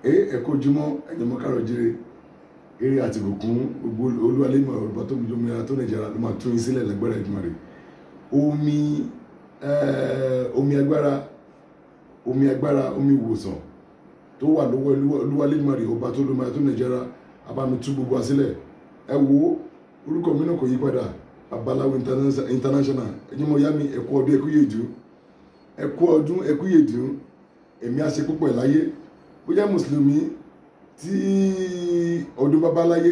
Ẹ kú ojúmọ́, ẹ̀yin ọmọ káàárọ̀ jíire, eré àti ìbùkún gbogbo olúwalémọ̀ ọ̀rọ̀ tó mi jómìnira tó Nàìjíríà ló máa tún yín sílẹ̀ lágbára Èdùmàrè. Omi agbára, omi agbára, omi ìwòsàn tó wà lọ́wọ́ olúwalémọ̀ ọba tó lómìnira tó Nàìjíríà á bá mi tú gbogbo wa sílẹ̀. Ẹ wo orúkọ mi náà kò yí padà, Babaláwo International. Ẹ̀yin ọmọ ìyá mi, ẹ kú ọdún, ẹ kú yèdùn, ẹ kú ọdún, ẹ kú yèdùn. Èmi á ṣe púpọ̀ láyé. Bó jẹ́ mùsùlùmí tí ọdún bá bá láyé,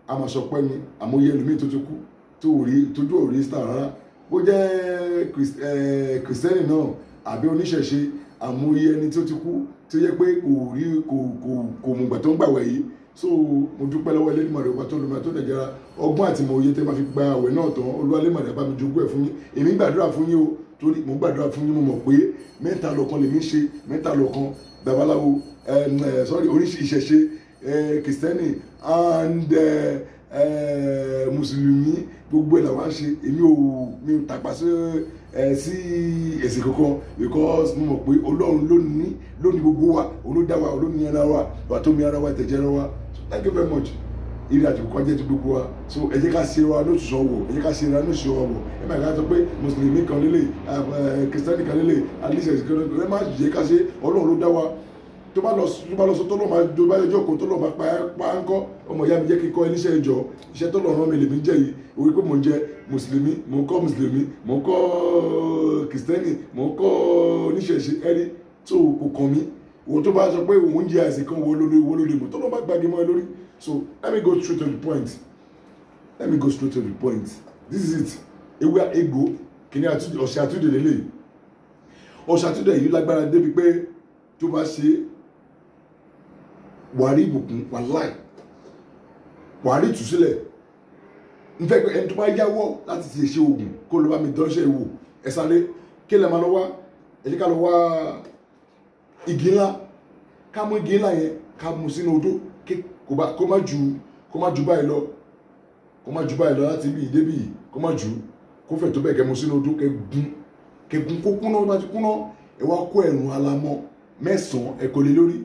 a máa ṣọpẹ́ ni, àmọ́ iye ẹlòmíì tó ti kú tó rí tójú ò rí star rárá. Bó jẹ́ kìrìsìtẹ́nì náà àbí oníṣẹ̀ṣe, àmọ́ iye ẹni tó ti kú tó yẹ pé kò rí kò kò kò mọ̀gbà tó ń gbàwẹ̀ yìí. So mo dúpẹ́ lọ́wọ́ Elédùmarè ọba tó lómi tó Nàìjíríà, ọgbọ́n àti ìmọ̀ òye tẹ́ máa fi gba àwẹ̀ náà tán, Olúwa bá mi jogún ẹ̀ fún yín. Èmi gbàdúrà fún yín o, torí mo gbàdúrà fún yín, mo mọ̀ pé mẹ́ta lọ́kan lèmi ń ṣe, mẹ́ta lọ́kan, babaláwo, sorry, oríṣi ìṣẹ̀ṣe, kìrìsìtẹ́nì and mùsùlùmí, gbogbo ẹ̀ làwọn ń ṣe. Èmi ò mi ò tàpá sí ẹ̀sìn kankan, because mo mọ̀ pé Ọlọ́run ló ní gbogbo wa, òun ló dá wa, òun ló ní ara wa, wà tó mi ara wa, ìtẹ̀jẹ̀ ara wa. So thank you very much. Ire àti ìbùkún jẹ́ ti gbogbo wa. So ẹ jẹ́ ká ṣe wa lóṣùṣù ọwọ̀, ẹ jẹ́ ká ṣe ra lóṣùṣù ọwọ̀. Ẹ má ká sọ pé mùsùlùmí kan lélẹ̀, kìrìsìtẹ́nì kan lélẹ̀, alíṣẹ́ kan lélẹ̀, ẹ má jẹ́ ká ṣe. Ọlọ́run ló dá wa. Tó bá lọ sọ tó lọ́ọ́ máa tó bá yọjọ́ kó tó lọ́ọ́ máa pa á ń kọ́. Ọmọ ìyá mi, jẹ́ kí n kọ́ ẹ níṣẹ́ ìjọ, iṣẹ́ tó lọ́ọ́ rán mi lèmi ń jẹ́ yìí. Orí pé mò ń jẹ mùsùlùmí, mò ń kọ́ mùsùlùmí, mò ń kọ́ kìrìsìtẹ́nì, mò ń kọ́ oníṣẹ̀ṣe, ẹ̀rí tó kò kàn mí. Òun tó bá sọ pé òun jẹ àìsàn kan, wo lórí wo lórí mọ̀ tó lọ́ọ́ bá gbàgé mọ́ ẹ lórí. So let me go straight to the point. Let me go straight to the point. This is it. Ewé egbò kìíní ọ̀sẹ̀ àtúndè lélẹ̀. Ọ̀sẹ̀ àtúndè yìí lágbára débi pé tó bá ṣe, wàá rí ìbùkún, wàláì, wàá rí ìtúsílẹ̀. N fẹ́ pé ẹni tó bá yáwọ́ láti ti ṣe oògùn kó ló bá mi dánṣẹ́ wò. Ẹ sáré kí lè máa lọ wá. Ẹ jẹ́ ká lọ wá igi ńlá, ká mú igi ńlá yẹn, ká mú sínú odó, kó má ju báyìí lọ, kó má ju báyìí lọ, láti ibi ìdébì, kó má ju kó fẹ̀ tó bẹ́ẹ̀. Kẹ́ mú sínú odó, kẹ́ gún, kẹ́ gún kó kúnná. Bá ti kúnná, ẹ wá kó ẹ̀rùn alamọ 9, ẹ kó lé lórí.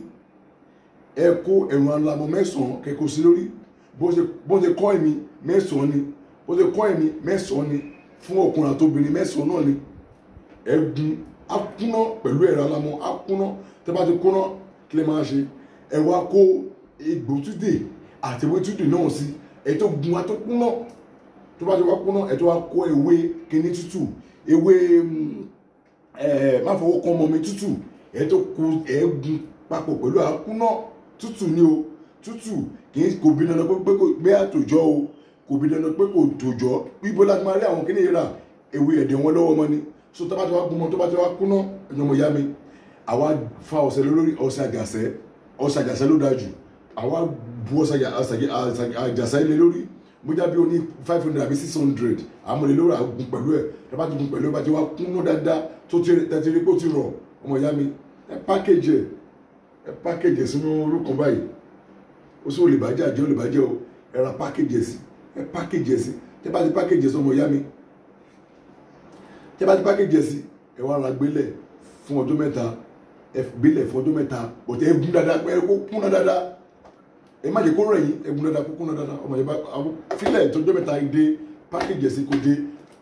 Ẹ kó ẹ̀rùn alamọ 9, kẹ́ kó sí lórí. Bó ṣe kọ́ èmi 9 ni, bó ṣe kọ́ èmi 9 ni, fún ọkùnrin àtobìnrin 9 náà ni. Ẹ gún á kúnná pẹ̀lú ẹ̀rọ alamọ, á kúnná. Tẹ́ bá ti kúnná, kí lè máa ṣe? Ẹ wá kó egbò túdè àti ewé túdè náà sí. Ẹ tó gun wa tó kúnná, tó bá ti wá kúnná, ẹ tó wá kó ewé kíní tútù, ewé ẹ má fọwọ́ kan ọmọ mi tútù, ẹ tó kó, ẹ gun papọ̀ pẹ̀lú àkúnná tútù ni o. Tútù kì í kò bí dandan pé kò gbé àtòjọ́ o, kò bí dandan pé kò tòjọ́. Ibo láti máa rí àwọn kíní yìí rà? Ewé ẹ̀dẹ̀ wọn lọ́wọ́ mọ́ ni. So tó bá ti wá gun mọ́, tó bá ti wá kúnná, ẹ̀yàn ọmọ ìyá mi, àwa fa ọṣẹ lórí, ọṣẹ àjàṣẹ́. Ọṣẹ àjàṣẹ́ ló dáa jù. Àwa bu ọṣẹ àjàṣẹ́ lé lórí, bójá bí o ní 500 àbí 600, àmọ́ lé lórí, àgùn pẹ̀lú ẹ̀. Tó bá ti gun pẹ̀lú ẹ̀, bá ti wá kúnná dáadáa, tó ti tẹ́tí rí pé ó ti rọ̀, ọmọ ìyá mi, ẹ package ẹ̀, ẹ package ẹ̀ sínú orúkọ báyìí. Ó sì ò lè bàjẹ́, àjẹ́ ò lè bàjẹ́ o. Ẹ ra package ẹ̀ sí, ẹ package ẹ̀ sí. Tẹ́ bá ti package ẹ̀ sí, ọmọ ìyá mi, tẹ́ bá ti package ẹ̀ sí, ẹ wá ra gbélẹ̀ fún ọjọ́ 3. Ẹ gbélẹ̀ fún ọjọ́ 3, bọ̀tẹ́ ẹ gún dáadáa, ẹ kó kúnná dáadáa. Ẹ má jẹ́ kó rẹ̀ yín, ẹ gún dáadáa, kó kúnná dáadáa. Ọmọ yẹn bá fílẹ̀ tọjọ́ 3 dé, package ẹ̀ sí, kó dé,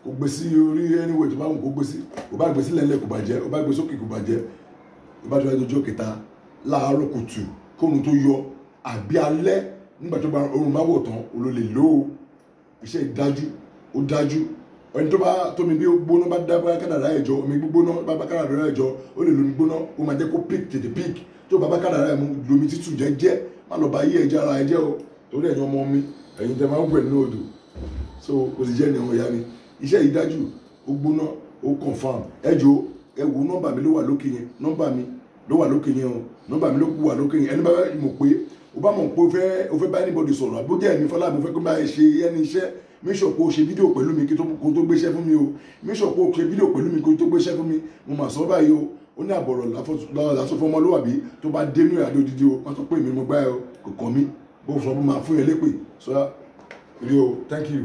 kó gbé sí orí anywhere tó bá wù kó gbé sí. Kó bá gbé sílẹ̀ ńlẹ̀, kó bàjẹ́. Kó bá gbé sókè, kó bàjẹ́. Kó bá tó ọjọ́ kẹta, láàárọ̀ kùtù kóòrùn tó yọ, àbí alẹ́ nígbà tó bá oòrùn bá wọ̀ tán, o ló lè lò ó. Iṣẹ́ ìdájú, ó dájú. Ẹni tó bá tómi bí gbóná bá dá bá kádàrá ẹ̀jọ́, omi gbígbóná bá bá kádàrá ẹ̀jọ́, ó lè lomi gbóná, ó máa jẹ́ kó pick, tètè pick. Tó bá bá kádàrá ẹ̀ mu, lomi tútù jẹ́jẹ́. Má lọ bá yí ẹ̀jẹ̀ ara ẹ̀jẹ̀ o, torí ẹ̀yin ọmọ mi, ẹ̀yin tẹ máa ń wẹ̀ nínú odò. So kò sì jẹ́ ní ọmọ ìyá mi, iṣẹ́ yìí dájú, ó gbóná, ó confirm. Ẹ jọ, ẹ wo nọ́mbà mi ló wà lókè yẹn, nọ́mbà mi ló wà lókè yẹn o, nọ́mbà mi ló kú wà lókè yẹn. Ẹni bá mọ̀ pé o bá mọ̀ pé o fẹ́ bá anybody sọ̀rọ̀, àbójá ẹ̀mí fọlá mo fẹ́ kó bá ẹ ṣe ẹni iṣẹ́, make sure pé o ṣe fídíò pẹ̀lú mi kí kó tó gbéṣẹ́ fún mi o. Make sure pé o ṣe fídíò pẹ̀lú mi kó tó gbéṣẹ́ fún mi. Mo mà sọ báyìí o, ó ní àbọ̀rọ̀ lásán fún ọmọlúwàbí, tó bá dénú ìrìnàjò odidi o, wọ́n sọ pé èmi mo gbá ẹ o, kò kàn mí bó sọ fún ma fún yẹn lépè sọ rí o. Thank you.